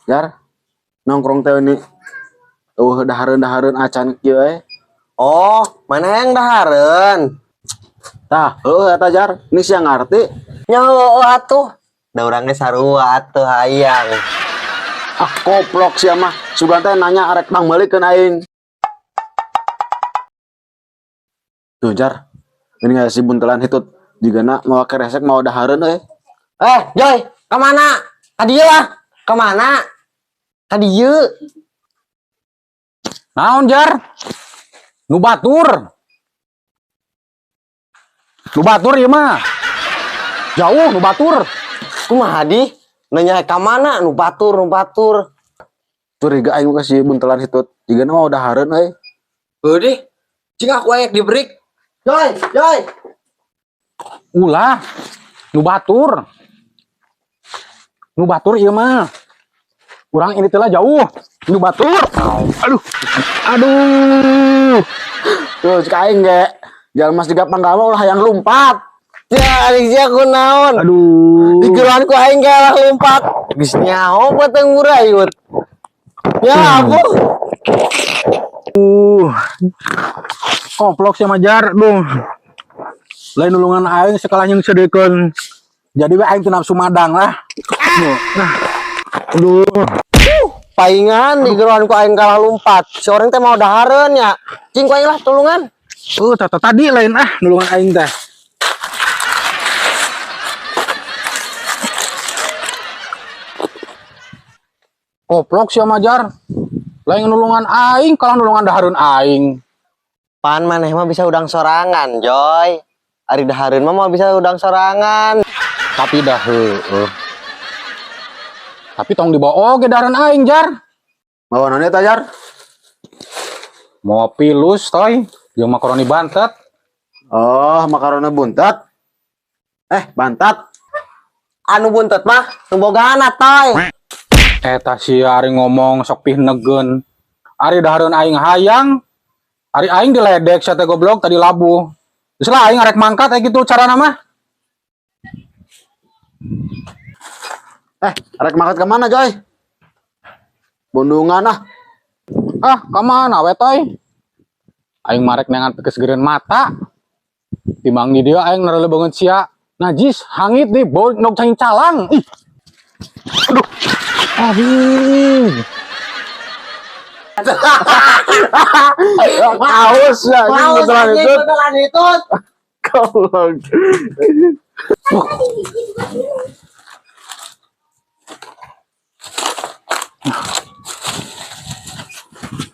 Jar, nongkrong teh ini. Dahareun-dahareun acan kieu eh. Oh, mana yang dahareun? Tah, heueuh eta Jar. Ini sia ngarti. Nya heueuh atuh. Da urang ge sarua atuh hayang. Ah, koplok sia mah. Sugan teh nanya arek pangmeulikeun aing. Tuh Jar. Ini nggak si buntelan hitut. Jigana mau keresek mau dahareun euy. Eh, Joy, kemana? Ka dieu lah. Kemana? Ka dieu. Naon Jar? Nu batur. Nu batur ieu mah. Jauh nu batur. Kumaha di? Nanya ka mana? Nu batur, nu batur. Curiga aing ka si buntelan hitut. Jigana mau dahareun euy. Heuh deh. Cing aku ayak dibrik. Joy, Joy. Ulah. Nu batur. Nu batur ieu mah. Urang ini teh lah jauh. Nu batur. Aduh. Aduh. Tuh cek aing ge. Jalma siga panggawa ulah hayang lumpat. Ya, ari sia kunaon? Aduh. Digeroan ku aing ge lah lompat. Geus nyaho batang murayut. Ya, aku. Koplok sia mah Jar. Duh. Lain nulungan aing sekalah yang sedekeun. Jadi we aing teu nafsu madang lah. Nah. Aduh. Paingan digeroan ku aing kalah lompat. Si orang teh mau dahareun nya. Cing ku aing lah tulungan. Tata tadi lain ah nulungan aing teh. Koplok sia mah Jar. Lain nulungan aing kalah nulungan dahareun aing. Pan maneh mah bisa udang sorangan, Joy. Ari dahareun mah moal bisa udang sorangan. Tapi dah heueuh. Tapi tong dibawa oge dahareun aing Jar. Mawa naon eta Jar? Mau pilus toy, jeung makaroni bantet. Oh, makaroni buntet. Eh, bantat. Anu buntet mah nu bogana, Toy. Eta si ari ngomong sok pihnegen. Ari dahareun aing hayang. Ari aing diledek sia teh goblok tadi labuh. Geus lah aing arek mangkat aya gitu carana mah. Eh, arek mangkat ke mana, Joy? Bondungan ah. Ah, ka mana we toy? Aing marek neangan pikesgeureun mata. Timbang di dieu aing neureuleun beungeut sia. Najis, hangit di bau nog canging calang. Ih. Aduh. Aduh. Aus ya, ini buntelan hitut. Buntelan hitut. Goblok.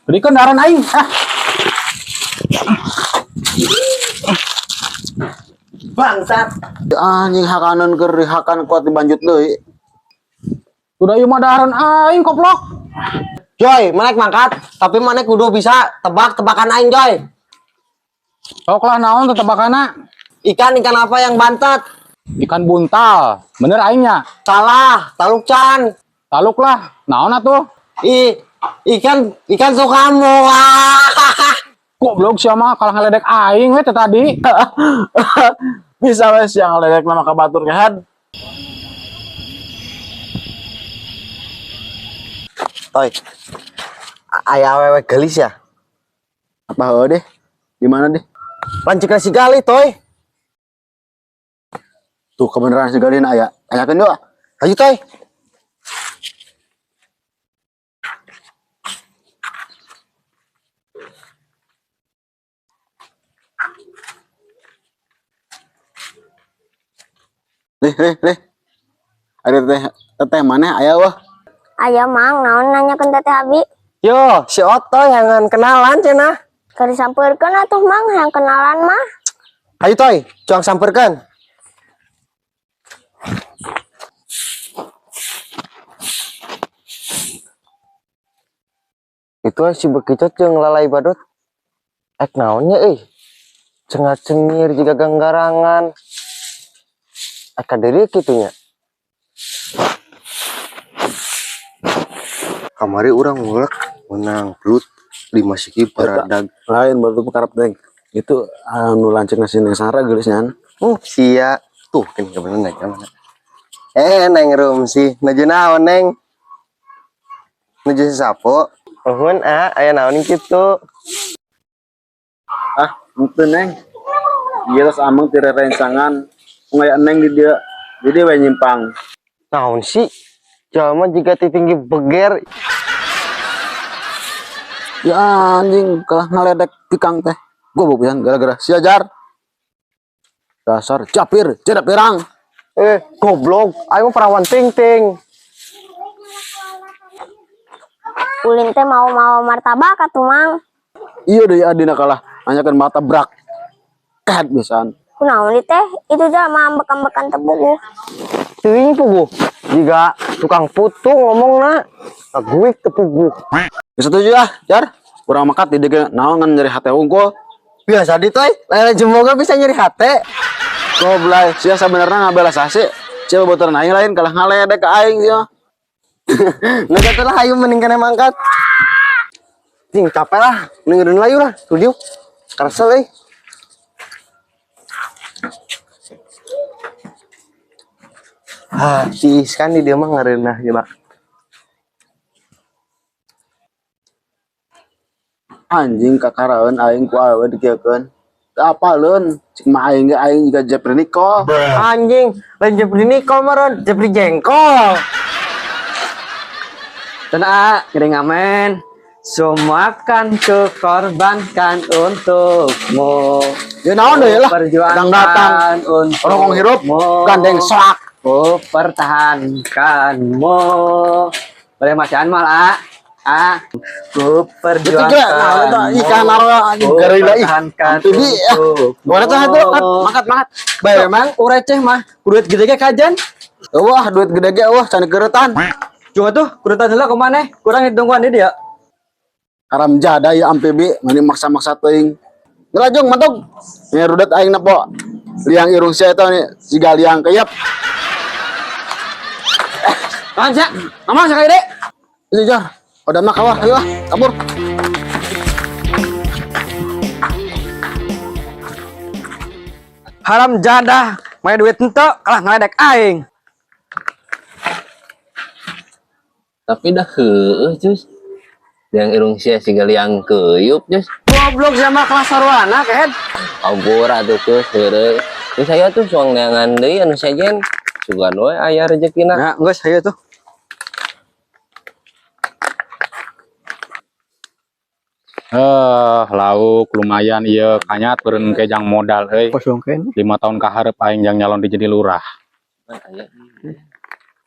Berikan dahareun aing. Ah. Bangsat. Anjing hakanan keur hakan kuat dibanjut deui. Udah ieu mah dahareun aing koplok. Joy, maneh mangkat, tapi maneh kudu bisa tebak-tebakan aing, Joy. Sok lah naon tetebakanna? Ikan ikan apa yang bantet? Ikan buntal. Bener aingnya. Salah, taluk can. Taluk lah. Naon atuh? Ih, ikan ikan sukamu. Goblok sia mah kalah ngaledek aing we teh tadi. Bisa wes yang ledek nama ka batur kehan. Toy. Aya awewe geulis ya? Apa heueuh deh? Di mana deh? Lanceukna si Galih, Toy. Tuh kebenaran si Galih na aya. Ayakeun yuk. Ayo, Toy. Nih, nih, nih. Ada teteh teteh mana aya wah. Aya mang, naon nanyakeun teteh abi? Yo, si Otoy jangan kenalan cenah. Keur disampeurkeun atuh mang, hayang kenalan mah. Ayo Toy, cuang sampeurkeun. Itu si bekicot jeung lalai badut. Ek naonnya euy? Cengar-cengir jiga ganggarangan. Ek kadeureuk kitu nya. Kamari urang ngulek menang belut 5 siki baradag. Lain baru karep teh. Itu anu lanceukna si Neng Sarah geulis nyan. Sia. Tuh kan kebetulan naik mana. Neng Rum sih. Naju naon, Neng? Nuju sasapu. Nuhun ah, aya naon kitu? Ah, henteu Neng. Ieu tos ameng ti rerencangan aya Neng di dieu. Jadi we nyimpang. Naon sih? Jalma jiga tinggi beger. Ya anjing kalah ngaledek pikang teh. Goblok pisan gara-gara sia jar. Dasar capir, cedak pirang. Eh, goblok. Aing mah perawan ting-ting. Ulin teh mau-mau martabak atuh Mang. Iya deui adina kalah nanyakeun mata brak. Kehat pisan. Kunaon ieu teh? Itu jalma ambek-ambekan teu puguh. Teuing puguh. Jiga tukang putu ngomongna. Ngaguik teu puguh. Geus setuju ah, Jar. Urang mangkat di dieu naon ngan nyeri hate hungkul. Biasa di toy, lain jemoga bisa nyeri hate. Goblay, sia sabenerna ngabela sasi. Sia babaturan aing lain kalah ngaledek ka aing sia. Nggak atuh lah ayo mending kena mangkat. Cing capek lah, dengerin layu lah, studio. Kesel euy. Ah, si Iskan di dia mah ngareunah ya, Pak. Anjing kakaraeun aing ku awewe dikieukeun. Teu apaleun, cik mah aing ge aing jiga Jepri Nicole. Anjing, lain Jepri Nicole meureun, Jepri Jengkol. Dan a, ngeri ngamen. Semua kan kukorbankan untukmu. Ya naon deui lah. Perjuangkan Datang-datang. untukmu. Rokong hirup, gandeng soak. Ku pertahankanmu. Boleh macan mal, a? A. Ku Itu kira, nah, perjuangkanmu. itu ikan naroa anjing Ku garila ih. pertahankan Amfibi ah. untukmu. Gimana tuh itu? Mangkat, mangkat. Bae memang ureceh mah. Duit gede ge kajen. Wah, duit gede ge wah can keuretan. Cuma tuh kurutan heula kumaneh? Kurang ditungguan di dia. Haram jada ya amfibi, mani maksa-maksa teuing. Ngelajung mantug. Ini rudet aing nepo. Liang irung sia eta nih, siga liang keyep. Naon sia? Ngomong sakali deui. Ini jar. Udah mah kawah, ayo ah, kabur. Haram jadah, main duit ente kalah ngaledek aing. Tapi dah heueuh Cus. Yang irung sia siga liang keuyup Cus. Goblok sama kelas sarwana kehed. Ampura atuh Cus heureuy. Terus saya tuh suang neangan deui anu sejen. Sugan we aya rezekina. Nah, geus hayu tuh. Eh, lauk lumayan ieu kanyat beureun engke jang modal euy. Kosongkeun. 5 tahun kaharep aing jang nyalon di jadi lurah.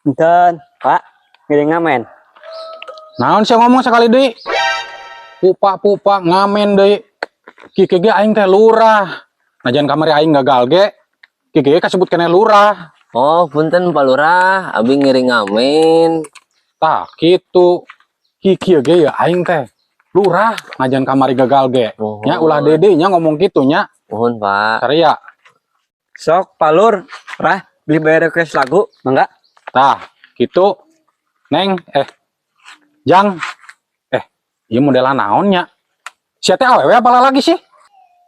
Enten, Pak. Ngiring ngamen. Naon sia ngomong sekali deui? Pupa-pupa ngamen deui. Kieu ge aing teh lurah. Najan kamari aing gagal ge. Kieu ge kasebut keneh lurah. Oh, punten Pak Lurah, abi ngiring ngamen. Tah kitu. Kieu ge ya aing teh lurah najan kamari gagal ge. Mohon. Nya ulah dede nya ngomong kitu nya. Mohon Pak. Saria. Sok palur, rah, beli bayar request lagu, mangga. Tah, kitu. Neng, Jang. Ieu modelan naon nya? Sia teh awewe apa lagi sih?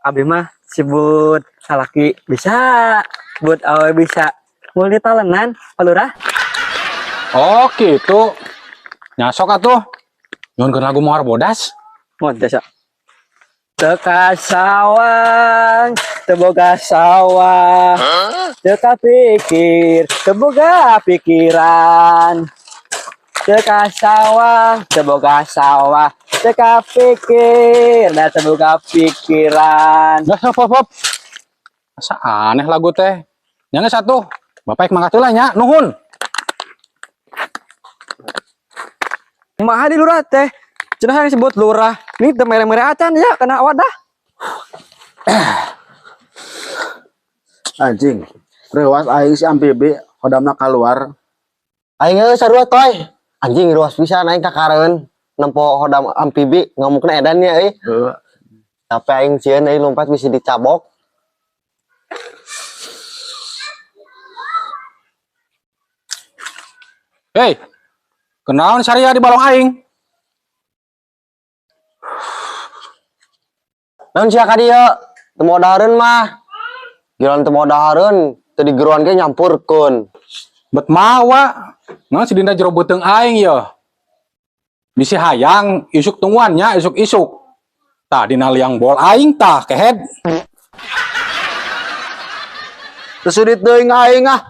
Abi mah sebut salaki bisa, buat awe bisa. Multi talenan, palurah. Oh, gitu. Nyasok atuh. Nyuhunkeun lagu Mawar Bodas. Mun teh sok. Teka sawang, teboga sawah. Teka pikir, teboga pikiran. Teka sawang, teboga sawah. Teka pikir, dan teboga pikiran. Dah, hop, hop, hop. Asa aneh lagu teh. Nya geus atuh. Bapak ek mangkat heula nya, nuhun. Kumaha di lurah teh? Cenah yang disebut lurah. Ini teu mere-mere acan ya kena wadah. Anjing. Rewas aing si amfibi hodamna keluar. Aing geus sarua toy. Anjing ruas pisan aing kakareun nempo hodam amfibi ngamukna edan nya euy. Heeh. Tapi aing sieun euy lompat bisa dicabok. Hei. Kenaon Saria di balong aing? Naon sia ka dieu? Teu mau dahareun mah. Giliran teu mau dahareun, teu digeruan ge nyampurkeun. Bet mawa. Naon si Dinda jero beuteung aing ye. Bisi hayang isuk tungguannya isuk-isuk. Tah dina liang bol aing tah kehed. Teu sudit teuing aing ah.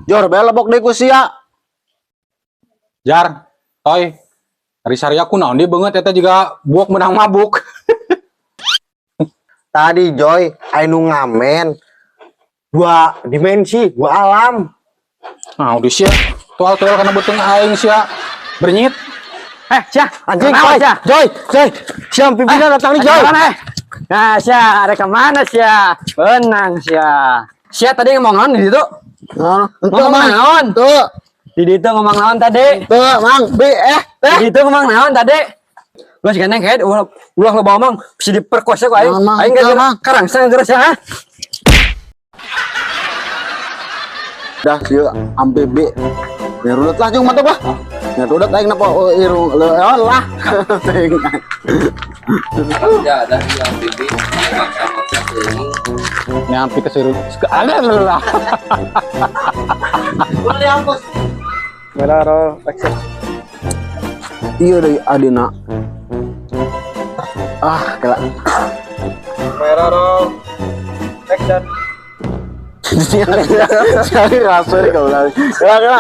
Jor bae lebok deui ku sia. Jar, toy. Ari saria kunaon di beungeut eta juga buok menang mabuk. Tadi Joy, anu ngamen dua dimensi, dua alam. Nah, udah sia. Tual-tual kana beuteung aing sia. Bernyit. Eh, sia, Anjing, kenapa, Joy, sia? Joy, Joy. Siam pimpinan datang nih, Joy. Kemana, eh? Nah, sia, ada kemana sia? Benang sia. Sia tadi ngomong naon di situ? Nah, henteu Ngomong Mang. naon? Teu, Di situ ngomong naon tadi? teu Mang. Bi eh teh. Di situ ngomong naon tadi? Lu sih gandeng kayak ulah ulah lo bawa mang bisa diperkosa kok aing. Mang, Mang, Aing teu, gara Mang. karangsang terus ya. Ha? Dah sia amfibi. Ngerudet lah jeung mantap lah. Ngerudet aing napa oh, irung oh, lah. Teuing. Ramja dah si amfibi maksa-maksa teuing. Nyampi ke seru. Ada lah. Kamera roll action. Iya deui adina. Ah, kela. Kamera roll action. Sekali rasa kau lah. Kela kela.